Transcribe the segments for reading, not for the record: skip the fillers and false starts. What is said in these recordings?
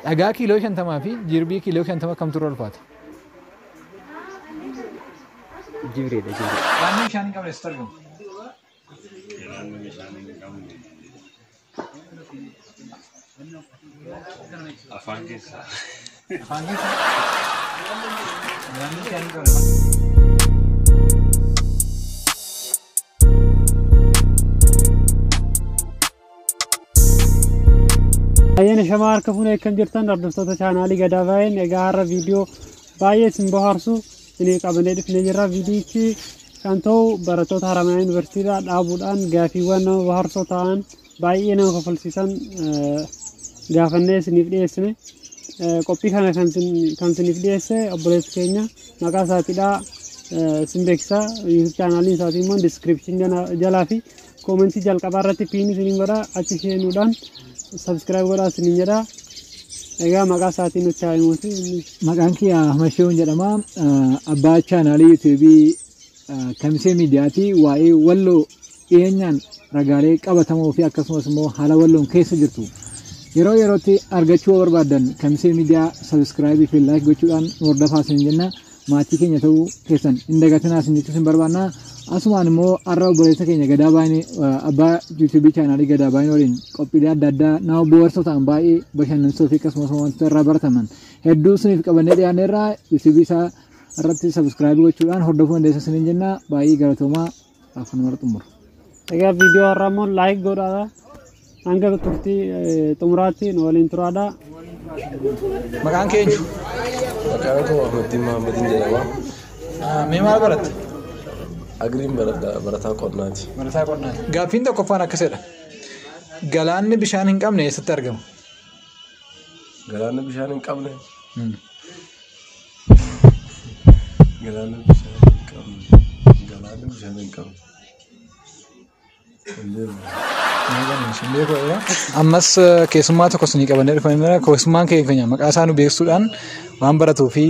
Dhagaa kiiloo 50 fi jirbii kiiloo 50 kamtu irra ulfaata? Jibriidha jibrii. Galaanni bishaan hin qabne eessatti argama? Galaanni bishaan hin qabne afaan keessa. Afaan keessa? Galaanni bishaan hin qabne. Baay'een shamaa harka fuunee akkam jirtan hordoftoota chaanaalii Gadaa Baay'een. Egaa har'a viidiyoo baay'ee isin bohaarsu isin qabannee dhufnee jirra. Viidiyichi kan ta'u barattoota Haramayaa Yuunivarsiitiidhaa dhaabuudhaan gaafiiwwan nama bohaarsoo ta'an baay'ee nama kofalsiisan gaafannee isiniif dhiyeessine. Qophii kana kan isiniif dhiyeesse obboleessi keenya maqaa isaatiidhaa isin beeksisa. YouTube chaanaaliin isaatii immoo description jalaa fi koomentii jalqabaa irratti piin isiniin godha, achi seenuudhaan subscribe godhaa isiniin jedha. Egaa maqaa isaatiin nutti haa himuuti. Maqaan kiyya Ahmad Shehuun jedhama. Abbaa chaanaalii yuutuubii Kamisee Miidiyaati. Waa'ee Walloo dhiyeenyaan ragaalee qabatamoo fi akkasumas immoo haala Walloon keessa jirtu yeroo yerootti argachuu barbaaddan Kamisee Miidiyaa subscribe fi like gochuudhaan nu hordofaa isin jenna. Maatii keenya ta'uu keessan hin dagatinaa isin jechuu isin barbaanna. Asumaan immoo har'a obboleessa keenya Gadaa Baay'ee abbaa yuutuubii chaanaalii Gadaa Baay'ee waliin qophiilee adda addaa nama bohaarsoo ta'an baay'ee bashannansiisoo fi akkasumas wantoota irraa barataman hedduu isiniif qabannee dhiyaanneerra. Yuutuubii isaa irratti subscribe gochuudhaan hordofuu dandeessan isiniin jenna. Baay'ee galatoomaa. Afaan mara xumura. Egaa viidiyoo har'aa immoo like godhaa. Hanga turtii xumuraatti nu waliin turaadha. Maqaan kee eenyu? Maqaan koo Ahmadiin Mahammadiin jedhama. Mee maal baratta? Agriin baradha, barataa qonnaati. Barataa qonnaati. Gaaffiin tokkoffaan akkasidha. Galaanni bishaan hin qabne eessatti argama? Galaanni bishaan hin qabne? Galaanni bishaan hin qabne. Galaanni bishaan hin qabne. Hin beeku. Ammas keessummaa tokko isinii qabannee dhufnee keessummaan keenya maqaa isaa nu beeksisuudhaan waan baratuu fi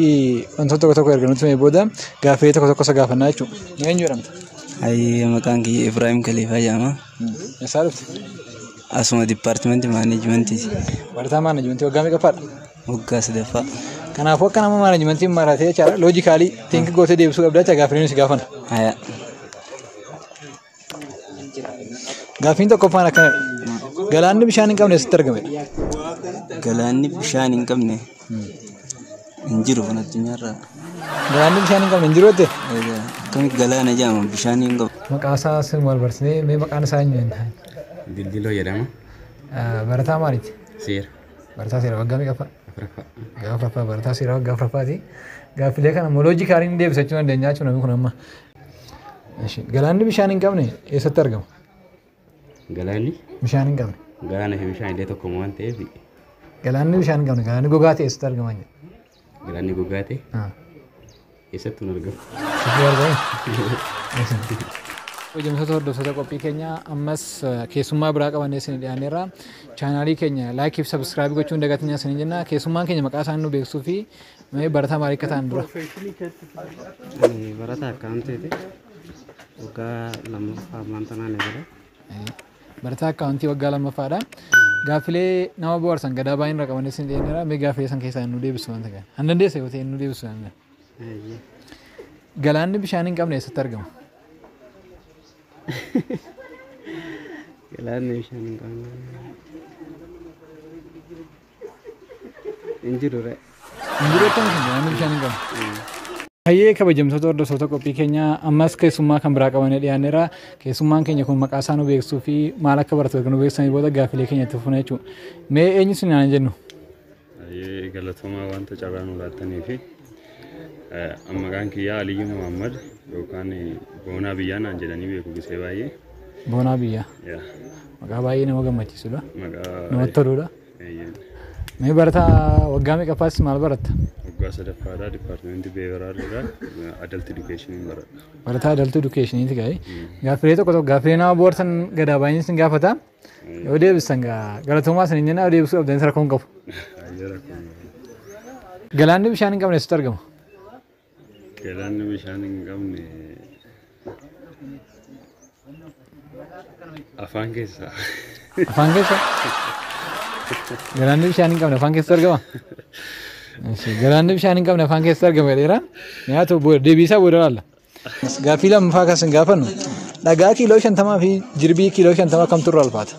wantoota tokko tokko erga nutti himee booda gaaffii tokko tokko isa gaafannaa jechuudha. Eenyu jedhamta? Hayyee, maqaan kiyya Ibrahim Khaliifaa jedhama. Eessaa dhufte? Asuma dipaartimentii maaneejimentiiti. Barataa maaneejimentii waggaa meeqaffaadha? Waggaa sadaffaa. Kanaafuu akka nama maaneejimentiin maratee jechaadha. Logically think gootee deebisuu qabda jecha gaaffiin si gaafanna. Haya. Gaaffiin tokkoffaan akkanadha. Galaanni bishaan hin qabne eessatti argame? Galaanni bishaan hin qabne hin jiru kun addunyaarra. Galaanni bishaan hin qabne hin jiru jette? Akkamitti galaana jedhama bishaan hin qabu? Maqaa isaa sin wal barsiisnee, mee maqaan isaa eenyu jenna? Dildiloo jedhama. Barataa maaliiti? Seera. Barataa seera waggaa meeqaffaa? Afuraffaa. Waggaa afuraffaa, barataa seeraa waggaa afuraffaati. Gaaffilee kana immoo logically deebisachuu dandeenya jechuudha namni kun amma. Galaanni bishaan hin qabne eessatti argama? Galaanni? Bishaan hin qabne. Galaana fi bishaan illee tokkuma waan ta'eef. Galaanni bishaan hin qabne, galaanni gogaa ta'e eessatti argama jedha? Galaanni gogaa ta'e? Eessattuu hin argamu. Eessattuu argamu? Hojjetoota hordoftoota qophii keenya ammas keessummaa biraa qabannee isin dhiyaanneerra. Chaanaalii keenya like fi subscribe gochuun dagatinaa isin jenna. Keessummaan keenya maqaa isaanii nu beeksisuu fi mee barataa maalii akka ta'an dura. Barataa akkaawuntiiti. Waggaa lammaffaa ammaan tanaan jira. Barataa akkaawuntii waggaa lammaffaadha. Gaaffilee nama bohaarsan Gadaa Baay'een irra qabannee isin dhiyaanneerra. Mee gaaffilee san keessaa nu deebisu waan ta'eef. Han dandeessa yoo ta'e nu deebisu waan ta'eef. Galaanni bishaan hin qabne eessatti argama? Galaanni bishaan hin qabne hin jiru re. Hin jiru jettanii isin galaanni bishaan hin qabne. Hayyee, kabajamtoota hordoftoota qophii keenyaa, ammas keessummaa kan biraa qabannee dhiyaanneerra. Keessummaan keenya kun maqaa isaa nu beeksisuu fi maal akka baratu erga nu beeksisanii booda gaaffilee keenya itti fufna jechuudha. Mee eenyu isin naan jennu? Hayyee, galatoomaa wanta carraa nu laattanii fi maqaan kiyyaa Aliyyi Muhammad yookaan Boonaa Biyyaa naan jedhanii beeku gisee baay'ee. Boonaa Biyyaa. Maqaa baay'ee nama gammachiisudha. Maqaa namatti toludha. Mee barataa waggaa meeqaffaas, maal baratta? Waggaa sadaffaadha, dipaartimentii behavioral irraa adult education baradha. Barataa adult educationiiti gaa'e. Gaaffilee tokko tokko, gaaffilee nama bohaarsan Gadaa baay'een sin gaafata. Yoo deebistan galatoomaa isin jenna, yoo deebisuu dhabdan rakkoo hin qabu. Hayyee, rakkoo hin qabu. Galaanni bishaan hin qabne eessatti argama? Galaanni bishaan hin qabne afaan keessa. Afaan keessa? Galaanni bishaan hin qabne afaan keessatti argama? Galaanni bishaan hin qabne afaan keessatti argama jedheera. Nyaata deebii isaa booda ilaalla. Gaaffii lammaffaa kan isin gaafannu dhagaa kiiloo 50 fi jirbii kiiloo 50 kamtu irra ulfaata?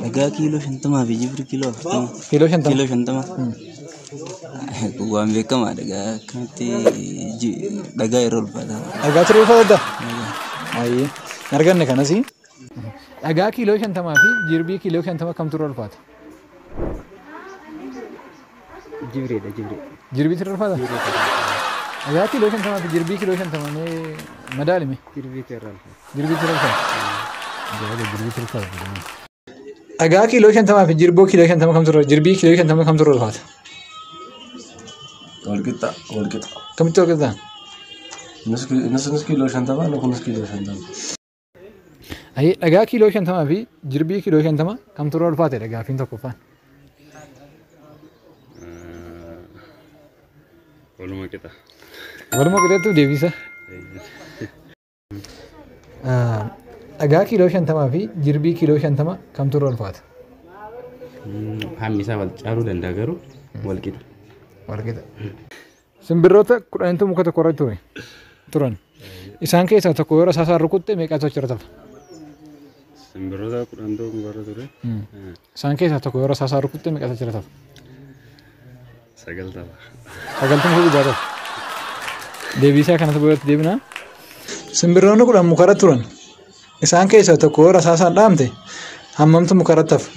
Dhagaa kiiloo 50 fi jirbii kiiloo 40. Kiiloo 50. Kiiloo 50. Waan beekamaa dhagaa akkamitti dhagaa irra ulfaata. Dhagaa irra ulfaata? Ayyee. Hin arganne kanas. Dhagaa kiiloo 50 fi jirbii kiiloo 50 kamtu irra ulfaata? Jibriidha jibrii. Jirbiitu irra ulfaata? Dhagaa kiiloo 50 fi jirbii kiiloo 50 mee madaalime? Jirbiitu irra ulfaata. Jirbiitu irra ulfaata. Jirbiitu irra ulfaata. Dhagaa kiiloo 50 fi jirboo kiiloo 50 kamtu irra jirbii kiiloo 50 kamtu irra ulfaata? Walqixa walqixa. Kamitti walqixa? Innis kiiloo 50 kunis kiiloo 50. Ayyee dhagaa kiiloo 50 fi jirbii kiiloo 50 kamtu irra ulfaatedha gaaffiin tokkoffaan. Waluma qixa. Waluma qixattu deebisa. Dhagaa kiiloo 50 fi jirbii kiiloo 50 kamtu irra ulfaata? Hammi isaa wal caaluu danda'a garuu wal qixa. Wal qixa. Simbirroota 10tu muka tokko irra turan. Isaan keessaa tokko yeroo rasaasaan rukutte meeqatu achirra tafa? Simbirroota 10tu mukarra ture. Isaan keessaa tokko yeroo rasaasaan rukutte meeqatu achirra tafa? 9 tafa. 9tu muka gubbaa tafa. Deebii isaa kanatti boodatti deebinaa. Simbirroonni 10 mukarra turan. Isaan keessaa tokko yeroo rasaasaan dhaamte hammamtu mukarra tafa?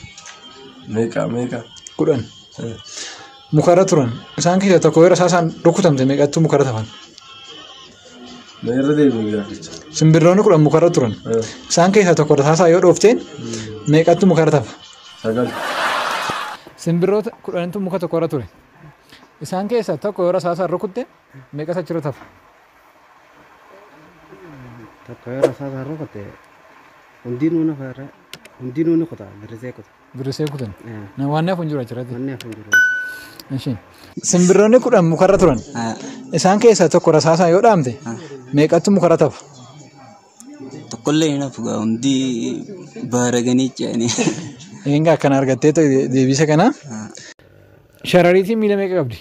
Meeqa meeqa? 10. Mukarra turan. Isaan keessaa tokko yeroo rasaasaan rukutamte meeqatu mukarra tafan? Irra deebiin gaaficha. Simbirroonni 10 mukarra turan. Isaan keessaa tokko rasaasaa yoo dhoofteen meeqatu mukarra tafa? 9. Simbirroota 10tu muka tokkorra ture. Isaan keessaa tokko yoo rasaasaan rukutte meeqatu achirra tafa? Tokko yoo rasaasaan rukutte hundinuu nafa irra hundinuu ni kuta birrisee kuta. Birrisee kutan. Waan hafu hin jiru achirratti. Wanni hafu hin jiru. Simbirroonni 10 mukarra turan. Isaan keessaa tokko rasaasaan yoo dhaamte meeqatu mukarra tafa? Tokkollee hin hafu gaa hundi baaraganii ce'anii. Egaa akkana argattee deebisa kana. Sharariitiin miila meeqa qabdi?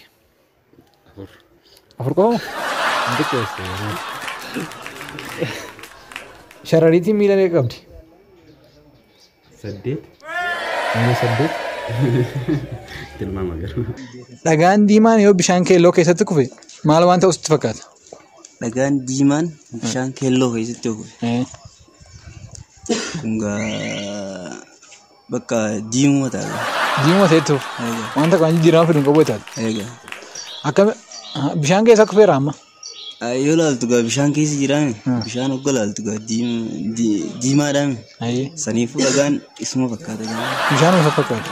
4. 4 qofa? Sharariitiin miila meeqa qabdi? 8. Miila 8. Tilmaama garuu. Dhagaan diimaan yoo bishaan keelloo keessatti kufe maal waan ta'u sitti fakkaata? Dhagaan diimaan bishaan keelloo keessatti yoo kufe. Kun gaa bakka diimuma ta'a. Diimuma ta'etti kufe. Wanta kan jijjiirama fidu hin qabu taate. Akka bishaan keessa kufeera amma? Yoo laaltu gaa bishaan keessa jiraame bishaan hogga laaltu gaa diimaadhaame. Saniifuu dhagaan isuma fakkaata. Bishaan isuma fakkaata.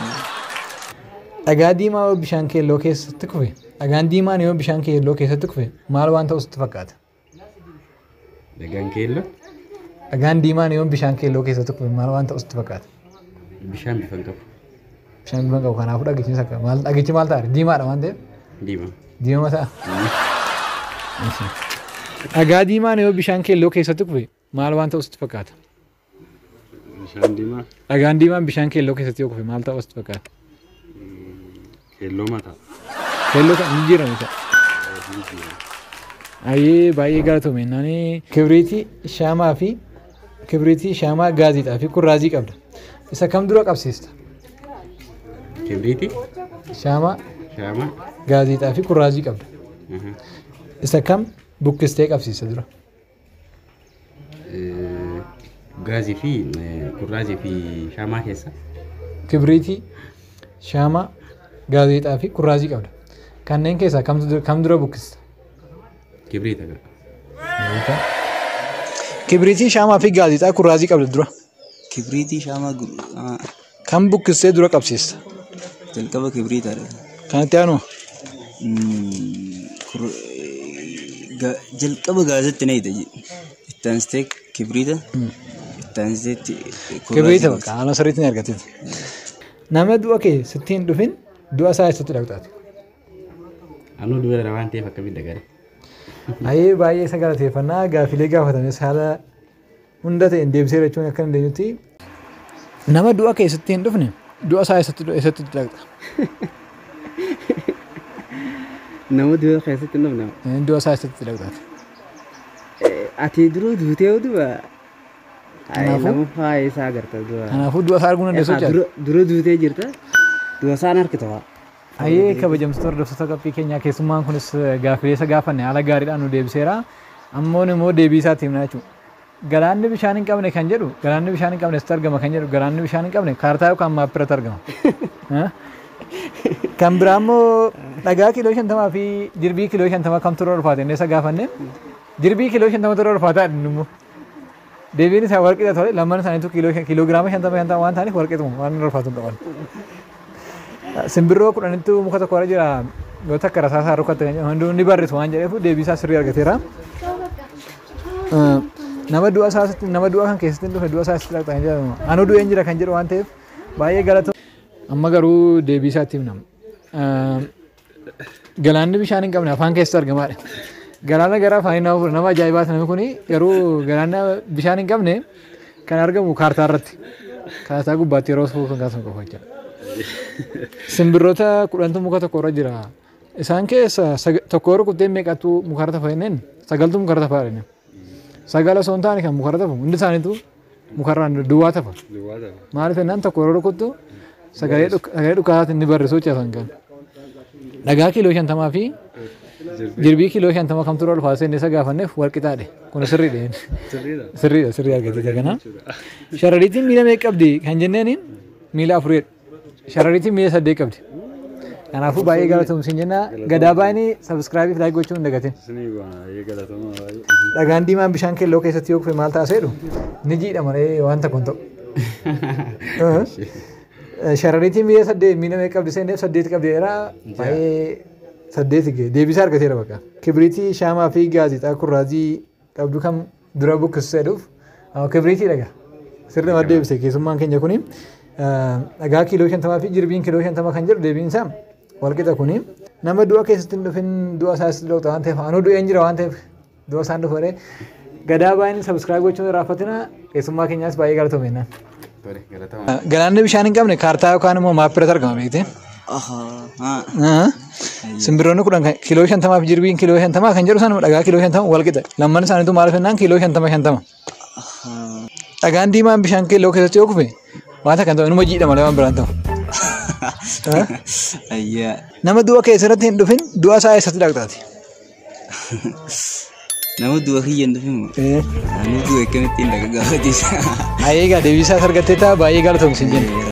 Dhagaa diimaa yoo bishaan keelloo keessatti kufe dhagaan diimaan yoo bishaan keelloo keessatti kufe maal waan ta'u sitti fakkaata? Dhagaan keelloo? Dhagaan diimaan yoo bishaan keelloo keessatti kufe maal waan ta'u sitti fakkaata? Bishaan bifa hin qabu. Bishaan bifa hin qabu kanaafuu dhagichi akka maal dhagichi maal ta'a? Diimaadha waan ta'eef? Diimaa. Diimaa ta'a. Dhagaa diimaan yoo bishaan keelloo keessatti kufe maal waan ta'u sitti fakkaata? Bishaan diimaa. Dhagaan diimaan bishaan keelloo keessatti yoo kufe maal ta'u sitti fakkaata? Keelloo mataa. Keelloo ta'a jijjiirame ta'a. Ayyee baay'ee galatoome naani kibriitii shaamaa fi kibriitii shaamaa gaazexaa fi kurraazii qabda. Isa kam dura qabsiista? Kibriitii? Shaamaa. Shaamaa. Gaazexaa fi kurraazii qabda. Isa kam buqqistee qabsiista dura? Gaazii fi kurraazii fi shaamaa keessa. Kibriitii, shaamaa, gaazexaa fi kurraazii qabda. Kanneen keessaa kam dura buqqista? Kibriita. Kibriitii, shaamaa fi gaazexaa kurraazii qabda dura. Kibriitii, shaamaa Kam buqqistee dura qabsiista? Jalqaba kibriitaadha. Kanatti aanu? Jalqaba gaazexaa na hidha. Itti aansitee kibriita. Itti aansitee Kibriita bakka haala sirriitti ni argateeti. Nama du'a kee sitti hin dhufin du'a isaa eessatti dhaqxaati? Anuu du'a waan ta'eef akkamitti dhagare? Ayyee baay'ee isa galateeffannaa gaaffilee gaafatames haala hunda ta'een deebisee jechuun akka dandeenyutti nama du'a kee sitti hin dhufne Du'a isaa eessatti dhaqxa? Nama du'a keessatti hin dhufne. Du'a isaa eessatti dhaqxaati? Ati duruu duutee du'a. Nama faaya isaa agarta du'a. Kanaafuu du'a isaa arguu dandeessu jechaadha. Dura duutee jirta. Du'a isaan harkita waa. Ayyee kabajamtoota hordoftoota qophii keenyaa keessummaan kunis gaaffilee isa gaafanne haala gaariidhaan nu deebiseera. Ammoon immoo deebii isaatti himna jechuudha. Galaanni bishaan hin qabne kan jedhu galaanni bishaan hin qabne eessatti argama kan jedhu galaanni bishaan hin qabne kaartaa yookaan maappii irratti argama. Kan biraa immoo dhagaa kiiloo 50 fi jirbii kiiloo 50 kamtu irra ulfaata inni isa gaafanne jirbii kiiloo 50 irra ulfaataa inni immoo. Deebiin isaa warqiidha tole lamaan isaaniitu kiiloogiraama 50 waan ta'aniif warqiituma waan irra ulfaatu hin qaban. Simbirroo 10ttu muka tokko irra jira yoo takka rasaasaa rukatte kan jedhu hunduu ni barrisu waan jedheef deebii isaa sirrii argateera. Nama du'a isaa nama du'a kan keessatti hin dhufe du'a isaa eessatti dhaqxa kan jedhamu anuu du'een jira kan jedhu waan ta'eef baay'ee galata. Amma garuu deebii isaatti himna. Galaanni bishaan hin qabne afaan keessatti argamaadha. Galaana gara afaanii nama fuudha nama ajaa'ibaati namni kuni garuu galaana bishaan hin qabne kan argamu kaartaa irratti. Kaartaa gubbaatti yeroo fuudhu kan kaasan qofa jechuudha. Simbirroota 10tu muka tokko irra jira. Isaan keessa tokko rukuttee meeqatu mukarra tafa jenneen 9tu mukarra tafa jenneen. 9 osoo hin taane kan mukarra tafu hundi isaaniitu mukarraan duwwaa tafa. Maaliif jennaan tokko yeroo rukuttu sagalee dhukaasaatiin ni barrisu jechuudha kan. Dhagaa kiiloo 50 fi jirbii kiiloo 50 kamtu irra ulfaata inni isa gaafanneef walqixaadhe. Kun sirriidha. Sirriidha sirrii argate jagana. Sharariitiin miila meeqa qabdi kan jenneeni miila 4. Sharariitiin miila 8 qabdi. Kanaafuu baay'ee galatoomsiin jenna. Gadaa baay'inii sabiskiraayibii fi laayik gochuun hin dagatin. Dhagaan diimaan bishaan keelloo keessatti yoo kufe maal ta'a jedhu ni jiidha malee waan tokko hin ta'u. Sharariitiin miila 8 miila meeqa qabdi seeneef 8 qabdi jedha baay'ee 8 ga'e deebisaa argateera bakka. Kibriitii shaamaa fi gaazexaa kurraazii qabdu kam dura buqqisu jedhuuf kibriitii dhagaa. Sirri madda deebise keessummaan keenya kuni dhagaa kiiloo 50 fi jirbiin kiiloo 50 kan jedhu deebiin isaa walqixa kuni. Nama du'a keessatti hin dhufin du'a isaa eessatti dhaqxa waan ta'eef anuu du'een jira waan ta'eef du'a isaan dhufu jedhee gadaa baay'inni sabiskiraayib gochuun irraanfatina keessummaa keenyaas baay'ee galatoomeenna. Galaanni bishaan hin qabne kaartaa yookaan immoo maappii irratti argama beekte. Simbirroonni 10 kiiloo 50 fi jirbiin kiiloo 50 kan jedhu sanuma dhagaa kiiloo 50 walqixa. Lamman isaaniitu maaliif jennaan kiiloo 50 50. Dhagaan diimaan bishaan keelloo keessatti yoo kufe waan kan ta'u inuma jiidha malee waan biraan ta'u. Nama du'a keessatti hin dhufin du'a isaa eessatti dhaqxaati? Nama du'a kiyya hin dhufin moo? Ani du'a akkamittiin dhaqa gaafatiisa. Ayyee egaa deebii isaas argatteetta baay'ee galatoomsiin jenna.